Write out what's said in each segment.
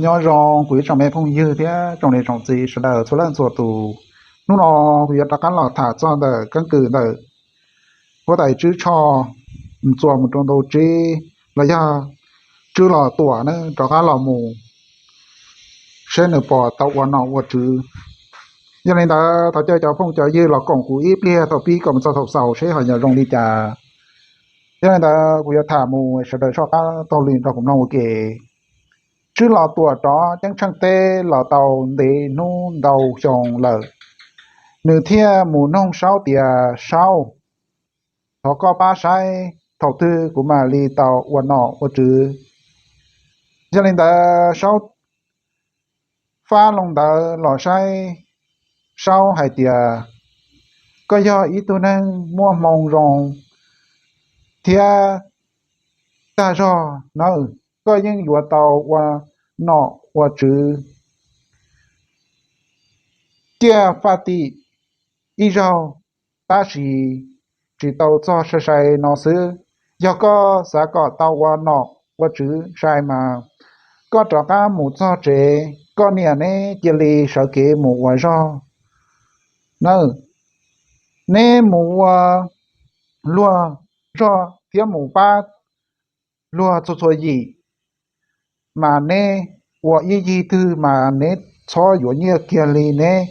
Nyob zoo kuv ib tsoom me phooj ywg thiab tsoom niam tsoom txiv sawv daws txhua leej txhua tus. Hnub no kuv yuav rov qab los tham txog ntawm keeb kwm ntawm huab tais Tswb Tshoj mus txuas mus rau ntu tsib los yog Tswb Los Tuam ne rov qab los mus seb nws pom tau ua nom ua tswv. Yog li ntawd thov caw cov phooj cov ywg los koom kuv ib pliag thaum pib kom mus txog thaum xaus seb ho yuav zoo li cas. Yog li ntawd kuv yuav tham mus sawv daws soj qab taug lw nrog kuv mloog ua ke. Tswb Los Tuam rov ceeb tsheej teb los tau ntev hnub ntau xyoo lawm, nws thiaj mus noog Saub tias Saub, thov koj pab saib thaum twg kuv mam li tau ua nom ua tswv. Yog li ntawd Saub fab loo ntawd los saib, Saub hais tias koj yog ib tug neeg muaj hmoo zoo thiab tag zog nawb, koj yeej yuav tau ua nom ua tswv ciaj faj tim ib zaug, tab sis tsis tau txog sai sai no xwb. Yog koj xav kom tau ua nom ua tswv sai mas koj rov qab mus txog tsev, koj niam neb cia li sawv kev mus ua zog nawb. Neb mus ua luag zog thiab mus pab luag txhua txhua yim, mas neb ua ib yig twg mas neb txhob yuav nyiaj kiag li, neb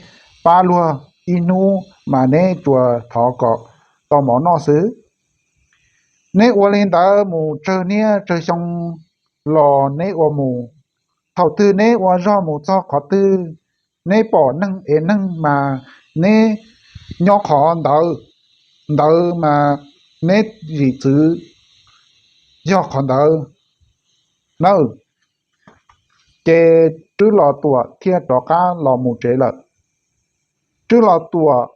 pab luag ib hnub mas neb tsuas thov kom tau mov noj xwb. Neb ua li ntawd mus tsawg niaj tsawg xyoo los neb ua mus, thaum twg neb ua zog mus txog qhov twg, neb pom neeg ev neeg mas neb nyob qhov ntawd, ntawd mas neb zim txwv yog qhov ntawd nawb. Ces Tswb Los Tuam thiaj rov qab los mus tsev lawm. Tswb Los Tuam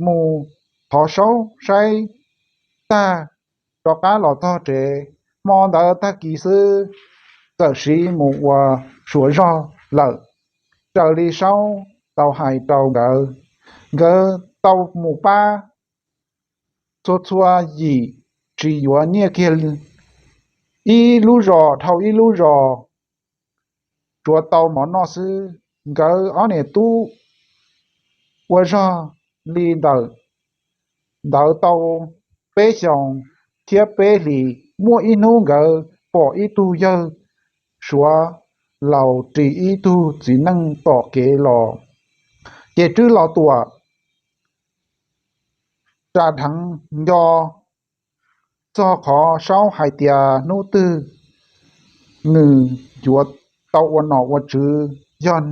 mus thov Saub saib tag, rov qab los txog tsev. Hmo ntawd tag kis xwb, txawm siv mus ua suav zog lawm, raws li Saub tau hais rau nkawd. Nkawd tau mus pab txhua txhua yim, tsis yuav nyiaj kiag, ib lub zos dhau ib lub zos, tsuav tau mov noj xwb. Nkawd ob niam tub ua zog li ntawd, ntawd tau peb xyoos thiab peb hlis. Muaj ib hnub nkawd pom ib tug yawg suav laus ris ib tug txiv neej tom kev los, ces Tswb Los Tuam ras dheev nco txog qhov Saub hais tias hnub twg nws yuav tau ua nom ua tswv, yog,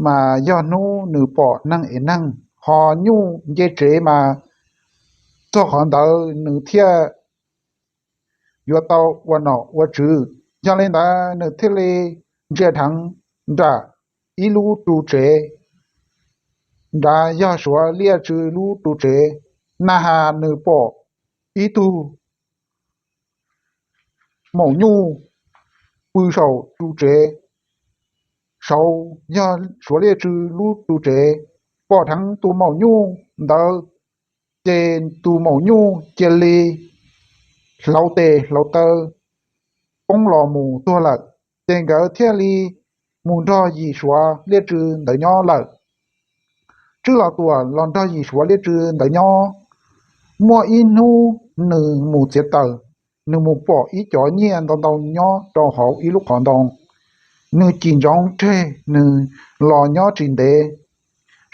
mas yog hnub nws pom neeg ev neeg ho nyuj nce tsev mas txog qhov ntawd nws thiaj yuav tau ua nom ua tswv. Yog li ntawd nws thiaj li ntsia dheev nram ib lub ru tsev, nrad yog Suav Liaj Tsw lub ru tsev. Na has nws pom ib tug maum nyuj pw saum ru tsev, saud yog Suav Liaj Tsw lub ru tsev. Pom dheev tus maum nyuj ntawd, ces tus maum nyuj cia li hlauv tes hlauv taw poob los mus tuag lawm. Ces nkawd thiaj li mus nrog yim Suav Liaj Tsw ntawd nyob lawm. Tswb Los Tuam los nrog yim Suav Liaj Tsw ntawd nyob. Muaj ib hnub nws mus txiav taws, nws mus pom ib cov nyiaj ntau ntau nyob rau hauv ib lub qhov ntoo. Nws cim ntsoov tseg, nws los nyob tsis ntev,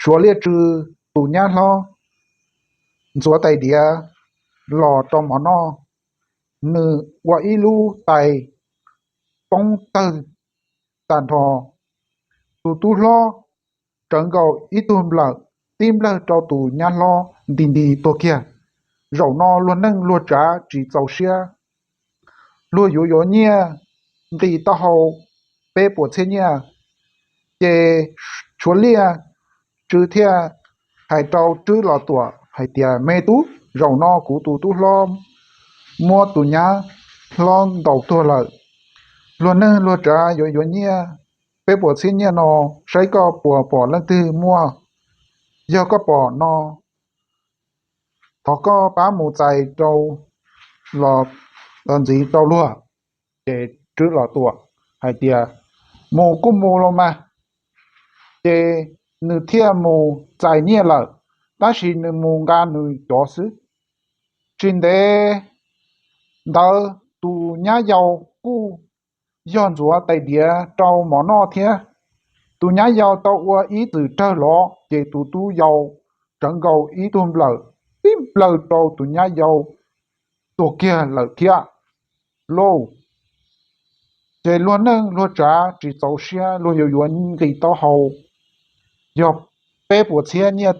Suav Liaj Tsw tus nyab hlob ntxuav tais diav los rau mov noj. Nws ua ib lub tais poob tawg tag nrho. Tus tub hlob tsawv nkaus ib tug nplawm tib nplawg rau tus nyab hlob nti nti tuag kiag. Zaum no luag neej luag tsav tsis txaus siab, luag yuav yuav nyiaj nqis taub hau peb puas txhiab nyiaj. Ces Suav Liaj Tsw thiaj hais rau Tswb Los Tuam hais tias, me tub, zaum no kuv tus tub hlob muab tus nyab hlob ntaus tuag lawm. Luag neej luag tsav yuav yuav nyiaj peb puas txhiab nyiaj no, saib koj puas pom leej twg muaj. Yog koj pom no, thov koj pab mus txais rau los ntxiv rau luag. Ces Tswb Los Tuam hais tias, mus kuj mus los mas. Ces nws thiaj mus txais nyiaj lawm, tab sis nws mus nqa nws cov xwb. Tsis ntev ntawd tus nyab yau kuj yog ntxuav tais diav rau mov noj thiab. Tus nyab yau tau ua ib txwm rawg los ces tus tub yau tsawv nkaus ib tug nplawm, tib nplawm rau tus nyab yau tuag kiag lawm thiab lauj. Ces luag neej luag tsav tsis txaus siab, luag yuav yuav nqi taub hau yog peb puas txhiab nyiaj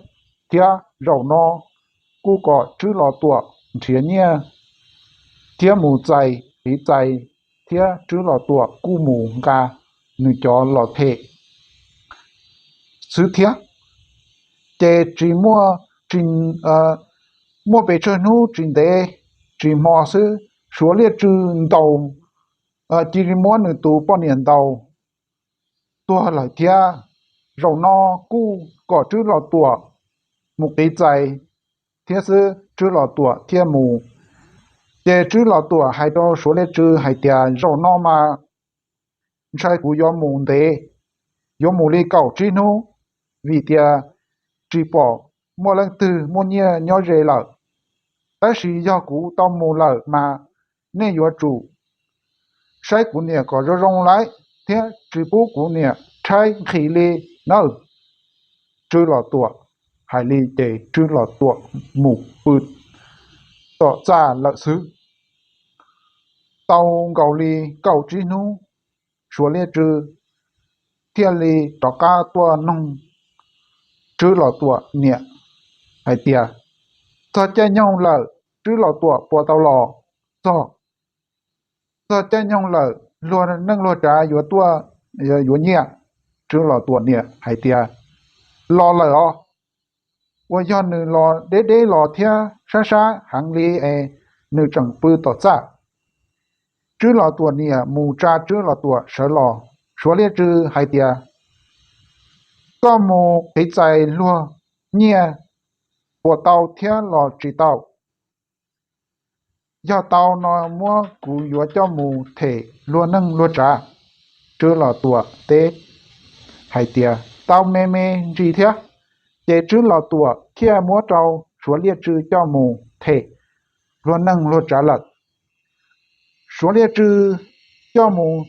thiab. Zaum no kuj kom Tswb Los Tuam nrhiav nyiaj thiab mus txais qiv txais, thiab Tswb Los Tuam kuj mus nqa nws cov los them xwb thiab. Ces tsis muaj, tsis muaj pes tsawg hnub, tsis ntev tsis hmo xwb, Suav Liaj Tsw ntaus, cia li muab nws tus poj niam ntaus tuag lawm thiab. Zaum no kuj kom Tswb Los Tuam mus qiv txais thiab xwb, Tswb Los Tuam thiaj mus. Ces Tswb Los Tuam hais rau Suav Liaj Tsw hais tias, zaum no mas ntshai kuv yuav mus ntev, yuav mus li kaum tsib hnub, vim tias tsis pom muaj leej twg muaj nyiaj nyob ze lawm. Tab sis yog kuv tau mus lawm mas nej yuav tsum saib kuv niam kom zoo zoo lawm thiab tsis pub kuv niam rhaub nqhis li nawb. Tswb Los Tuam hais li ces Tswb Los Tuam mus pw tom txaj lawm xwb. Tau nkaus li kaum tsib hnub, Suav Liaj Tsw thiaj li rov qab tuaj noog Tswb Los Tuam niam hais tias, txog caij nyoog lawm, Tswb Los Tuam puas tau los? Txog, txog caij nyoog lawm, luag neej luag tsav yuav tuaj yuav nyiaj. Tswb Los Tuam niam hais tias, los lawm os. Uas yog nws los deb deb los thiab sab sab heev li es nws tseem pw tom txaj. Tswb Los Tuam niam mus tsa Tswb Los Tuam sawv los. Suav Liaj Tsw hais tias, koj mus qiv txais luag nyiaj puas tau thiab los tsis tau? Yog tau no muab kuv yuav coj mus them luag neej luag tsav. Tswb Los Tuam teb hais tias, tau me me ntsis thiab. Ces Tswb Los Tuam thiaj muab rau Suav Liaj Tsw coj mus them luag neej luag tsav lawm. Suav Liaj Tsw coj mus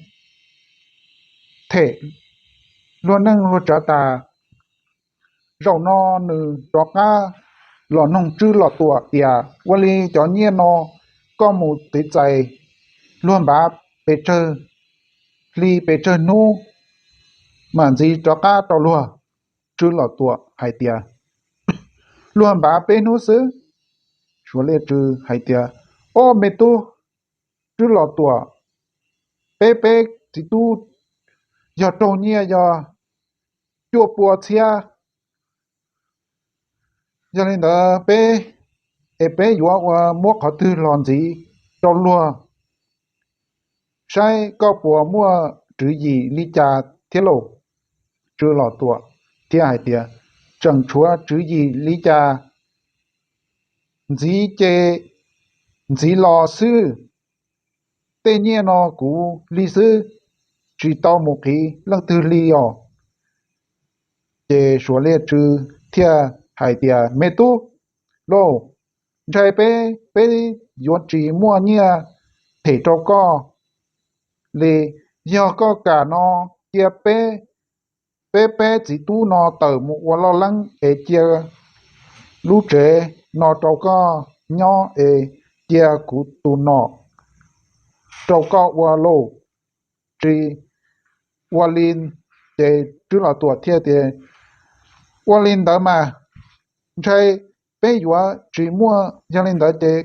them luag neej luag tsav tas, zaum no nws rov qab los noog Tswb Los Tuam tias, ua li cov nyiaj no koj mus qiv txais luag npav pes tsawg hli pes tsawg hnub mam ntxiv rov qab rau luag? Tswb Los Tuam hais tias, luag npav peb hnub xwb. Suav Liaj Tsw hais tias, ob me tub Tswb Los Tuam, peb peb txiv tub yog raug nyiaj yog cuaj pua txhiab. Yog li ntawd peb, es peb yuav ua muab qhov twg los ntxiv rau luag, saib koj puas muaj tswv yim li cas thiab lauj? Tswb Los Tuam thiaj hais tias, tseem tshuav tswv yim li cas, ntxiv ces ntxiv los xwb. Tej nyiaj no kuv li xwb, tsis tau mus qiv leej twg li os. Ces Suav Liaj Tsw thiaj hais tias, me tub lauj, ntshai peb, peb yuav tsis muaj nyiaj them rau koj li. Yog koj kam no, cia peb, peb peb txiv tub no tawm mus ua loj leeb es cia lub tsev no rau koj nyob es cia kuv tus nom rau koj ua lauj. Tsis ua li, ces Tswb Los Tuam thiaj tias, ua li ntawd mas ntshai peb yuav tsis muaj, yog li ntawd ces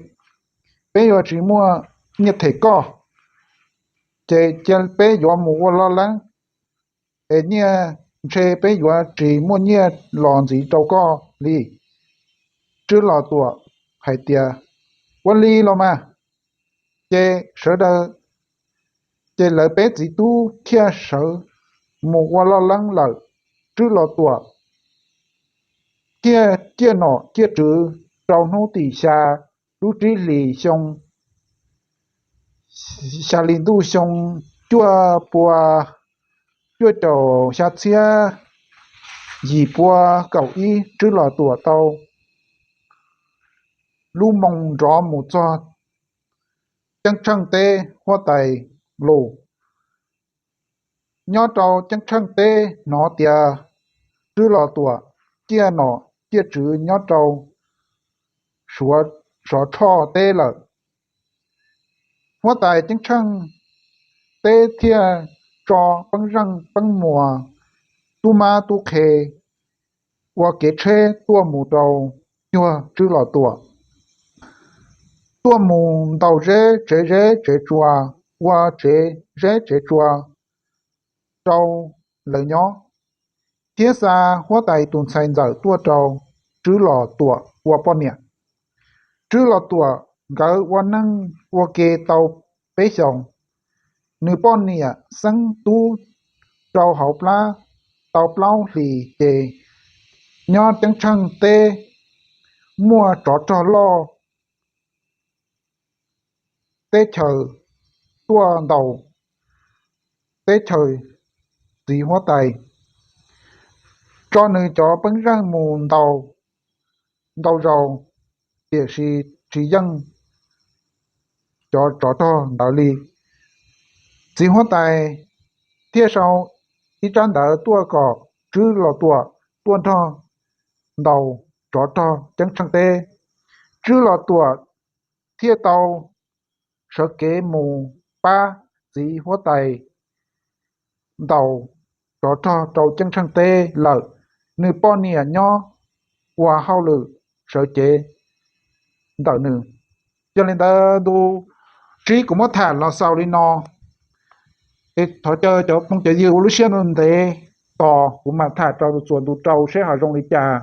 peb yuav tsis muaj nyiaj them koj, ces cia peb yuav mus ua loj leeb es nyiaj, ntshe peb yuav tsis muaj nyiaj los ntxiv rau koj li. Tswb Los Tuam hais tias, ua li los mas. Ces sawv daws, ces lawv peb txiv tub thiaj sawv mus ua loj leeb lawm. Tswb Los Tuam thiaj ciaj nom ciaj tswv rau hnub tim xya lub tsib hlis xyoo, xya hli ntuj xyoo cuaj pua cuaj caum xya txhiab yim pua kaum ib Tswb Los Tuam tau lub moo nrov mus txog Ceeb Tsheej teb huab tais lus. Nyob rau Ceeb Tsheej teb hnov tias Tswb Los Tuam ciaj nom ciaj tswv nyob rau Suav Tshoj teb lawm. Huab tais Ceeb Tsheej teb thiaj tso Peeb Zeej Peeb Muas, Tub Mab Tub Qhe ua kev tsheb tuaj mus rau cuag Tswb Los Tuam, tuaj mus ntaus zeb tsev zeb tsev tsua, ua tsev zeb tsev tsua rau lawv nyob, thiab xa huab tais tus ntxhais ntxawm tuaj rau Tswb Los Tuam ua poj niam. Tswb Los Tuam nkawd ua neej ua ke tau peb xyoos, nws poj niam xeeb tub rau hauv plab tau plaub hlis ces nyob Ceeb Tsheej teb muaj tsov rog loj teb chaws tuaj ntaus teb chaws txiv huab tais, tso nws cov Peeb Zeej mus ntaus ntau zaus, tiam sis tsis yeej cov tsov rog ntawd li. Txiv huab tais thiaj sau ib tsab ntawv tuaj kom Tswb Los Tuam tuaj nrog ntaus tsov rog Ceeb Tsheej teb. Tswb Los Tuam thiaj tau sawv kev mus pab txiv huab tais ntaus tsov rog rau Ceeb Tsheej teb lawm, nws poj niam nyob ua hauj lwm sawv cev ntawm nws. Yog li ntawd ntu tsib kuv muab tham los xaus li no. Es thov caw cov phooj cov ywg ua lub siab ntev tos kuv mam tham rau tus txuas ntu rau seb ho zoo li cas,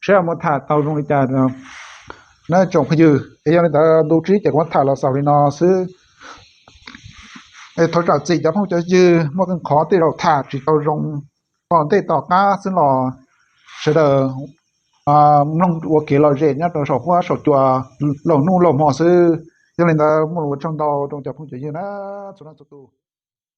seb ho muab tham tau zoo li cas no na tsoom phooj ywg. Es yog li ntawd ntu tsib ces kuv muab tham los xaus li no xwb. Es thov zam txim cov phooj cov ywg muaj qee qhov tej zaum tham tsis tau zoo, tom ntej tom qab xwb los sawv daws mloog ua kev lom zem nyob rau saum huab saum cua laug hnub laug hmo xwb. Yog li ntawd muaj lus ua tsaug ntau rau cov phooj cov ywg na, txhua leej txhua tus.